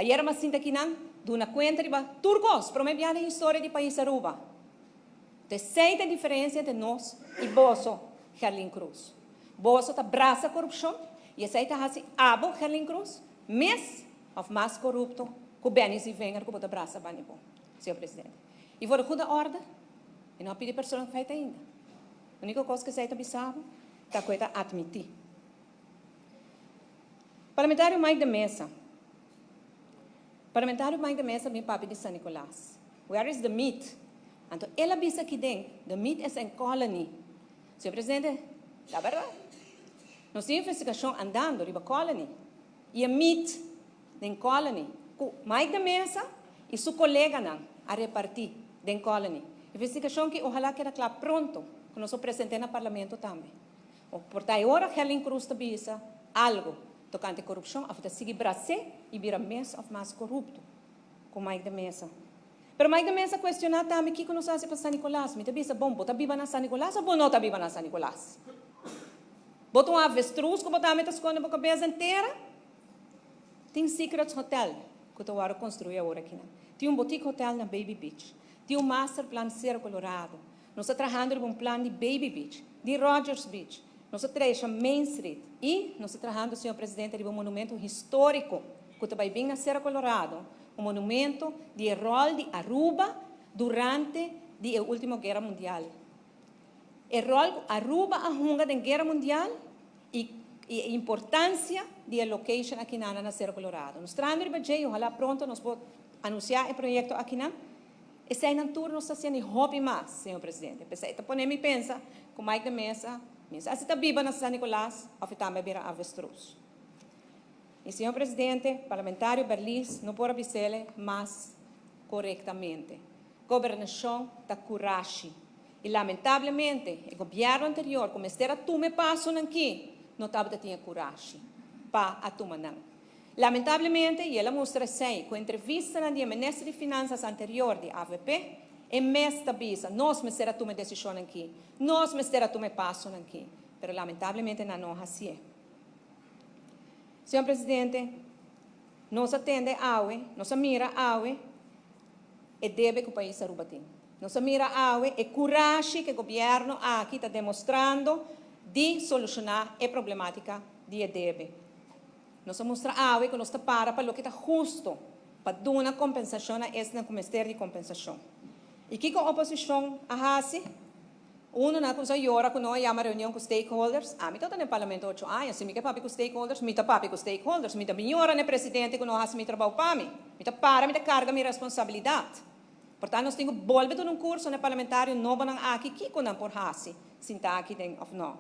Ayera m'a sinta akinan duna kuenta riba tur kos, promé bia den historia di pais Aruba. T'esei ta e diferensia entre nos i boso, Gerlin Cruz. Boso ta brasa korupshon i esei ta hasi abo, Gerlin Cruz, mes òf mas korupto ku Benny Zievinger ku bo ta brasa bani bo, señor presidente. I voor de goede orde, mi no a pidi persoonlijk feit ainda. Uniko kos ku esei ta bisa bo ta ku e ta atmití. Parlamentario Mike de Meza. Parlamentario Mike de Meza bin papia di San Nicolas. Where is the meat? Anto el a bisa aki den, the meat is in Colony. Señor Presidente, ta berdad. Nos tin investigacion andando riba Colony. Y e meat den Colony cu Mike de Meza y su coleganan a reparti den Colony. Investigacion ki ohala keda cla pronto cu nos lo presente na Parlamento tambe. O por ta e ora Gerlin Cruz ta bisa algo tocante corupcion of e ta sigui bras'é y bira mes of mas corupto cu Mike de Meza. Pero Mike de Meza cuestiona tambe kico nos haci pa San Nicolas. Mi ta bisa, bon, bo ta biba na San Nicolas of bo no ta biba na San Nicolas? Bo ta un avestruz cu bo tambe ta sconde bo cabeza den tera? Tin Secrets Hotel cu ta worde construi awor akinan. Tin un boutique hotel na Baby Beach. Tin un masterplan Cerro Colorado. Nos ta trahando riba un plan di Baby Beach, di Rogers Beach. Nos ta trecha Main Street y nos ta trahando, señor Presidente, riba un monumento historico cu ta bay bin na Cerro Colorado, un monumento di e rol di Aruba durante di e ultimo guera mundial. E rol cu Aruba a hunga den guera mundial y y e importancia di e location akinana na Cerro Colorado. Nos trahando riba dje y ohala pronto nos por anuncia e proyecto akinan. Eseinan tur nos ta haciendo y hopi mas, señor Presidente. P'esei ta pone mi pensa cu Mike de Meza, mi sa si ta biba na San Nicolas of e tambe a bira avestruz. Y señor Presidente, Parlamentario Berlis no por a bisele mas corectamente. Gobernacion ta curashi. Y lamentablemente e gobierno anterior cu mester a tuma e pasonan ki no tabata tin e curashi pa a tuma nan. Lamentablemente, y el a mustra esey cu entrevistanan di e minister di Finanzas anterior di avp, e mes ta bisa, nos mester a tuma e decisionnan ki, nos mester a tuma e pasonan ki, pero lamentablemente nan no a hacié. Señor Presidente, nos a tende awe, nos a mira awe e debe cu pais Aruba tin. Nos a mira awe e curashi cu e gobierno aki ta demostrando di soluciona e problematica di e debe. Nos a mustra awe ku nos ta para pa loke ta husto, pa duna kompensashon na esnan ku mester di kompensashon. I kiko oposishon a hasi? Unu nan a kuminsá yora ku no a yama reunion ku stakeholders. Ami tabata den parlamento ocho aña, si mi ke papia ku stakeholders, mi ta papia ku stakeholders. Mi ta bin yora na e presidente ku no a hasi mi trabou pa mi. Mi ta para, mi ta karga mi responsabilidat. Por tanto nos tin ku bolbe duna un kurso na e parlamentario nobonan aki kiko nan por hasi, sinta aki den òf no.